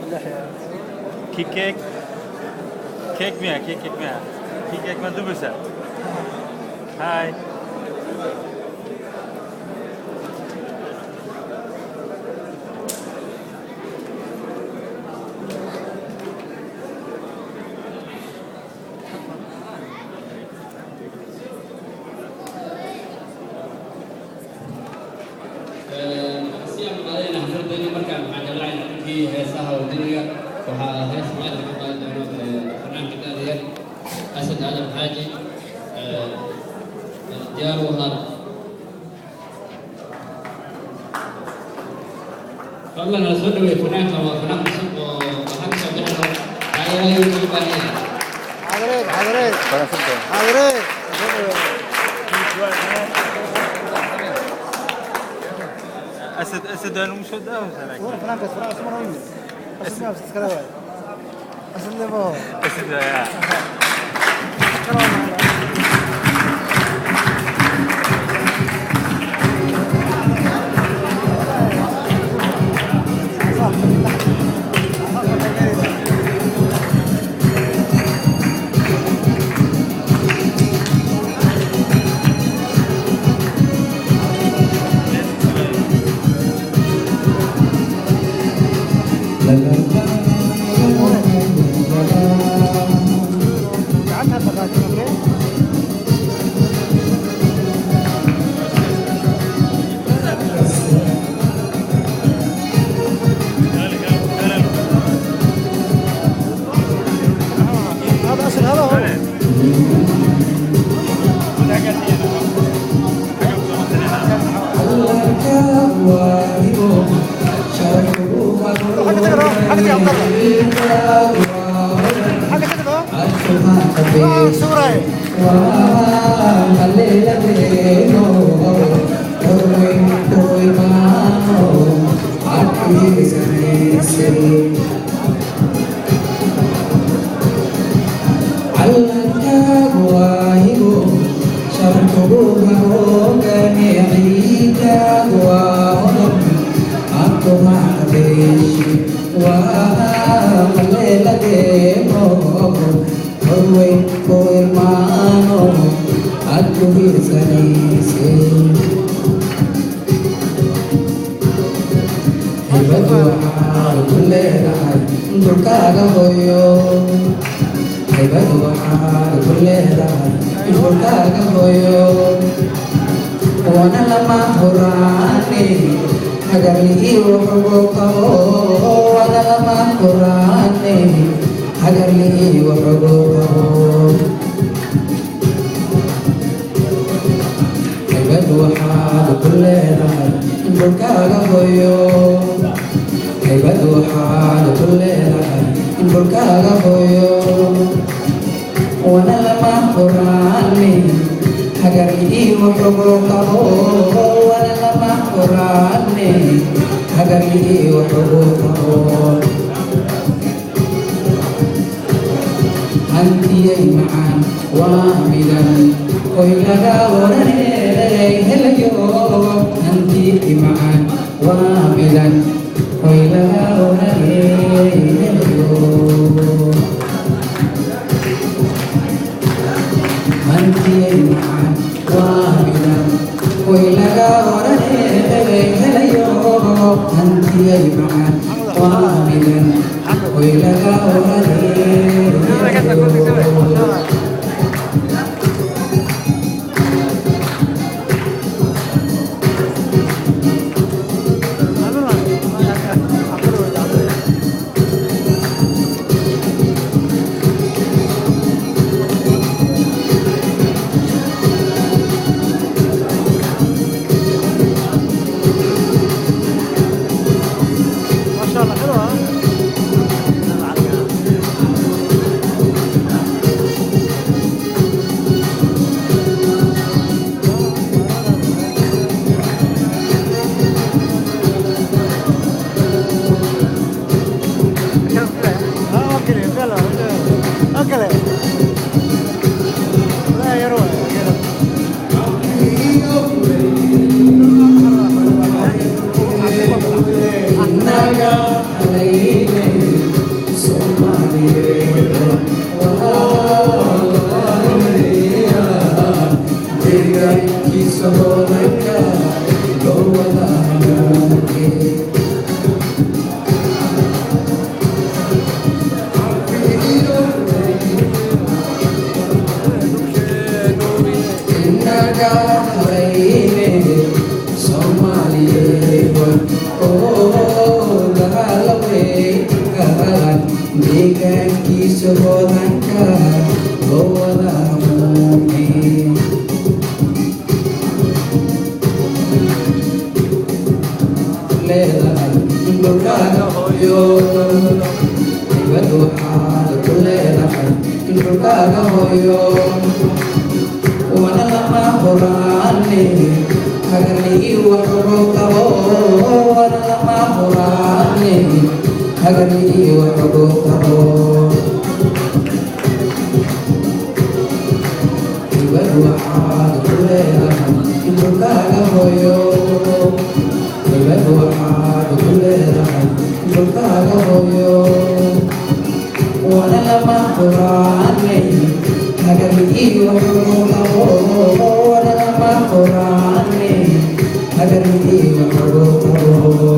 اللحية. Kii keeg keeg miya? Kii keeg miya? Kii keeg ma dubaysaa? Hi. Si aan qaadayna xafladayna, markaan waxaan jeclahay dhankii heesaha wadaniga. Waxaa hees maanta ka qaadi doono fanaanka da'da yar Asad Aadan Xaaji. Diyaar u ahaada fadlan, hala soo dhaweey fanaanka. Waa fanaan cusub oo waxaa kasoo bixi raba taageerada ugu baahan yahay. حاضرين حاضرين حاضرين. Asad, Asad waa lagu soo daawaysaa laakiin. هو فلان كاس فلان اسمه وين؟ اسمه بس كذا واي اسم اللي هو Asad waa قعدتها تقاتل. okay. هذا اصل هذا هو. حاجة تقرا حاجة يا عبد الله، حاجة تقرا صورة. Dhulkaaga hooyo, haybadu waxaad ku leedahay dhulkaaga hooyo, wana lama huraane hagarlihii wuxugu qabo, wana lama huraane hagarlihii wuxugu qabo. Haybadu waxaad ku leedahay dhulkaaga hooyo, haybadu waxaad ku leedahay dhulkaaga hooyo, wana lama huraane hagarlihii wuxugu qabo, wana lama huraane hagarlihii wuxugu qabo. Hantiyay macaan waa midan hoy laga waranay helayo, hantiyay macaan waa midan hoy laga waranay helayo, hantiyay macaan waa midan hoy laga waranay helayo, hantiyay macaan waa midan hoy laga waranay helayo. ما شاء الله حلوه. ها okay، يلا okay، لا يروح. Inaga halayne Soomaaliyeed deegaankiisa hodanka loo wada hamuune. Inaga halayne Soomaaliyeed oo dagaalamay galan deegaankiisa hodanka loo wada hamuune. Leedahay dhulkaaga hooyo, dibad waxaad ku leedahay dhulkaaga hooyo, wana lama huraane hagarlii wax ugu qabo, wana lama huraane hagarlii wax ugu qabo. Dibad waxaad ku leedahay dhulkaaga hooyo, dibad waxaad ku leedahay dhulkaaga hooyo, wana lama huraane hagarlii wax ugu qabo, wana lama huraane hagarlii wax ugu qabo.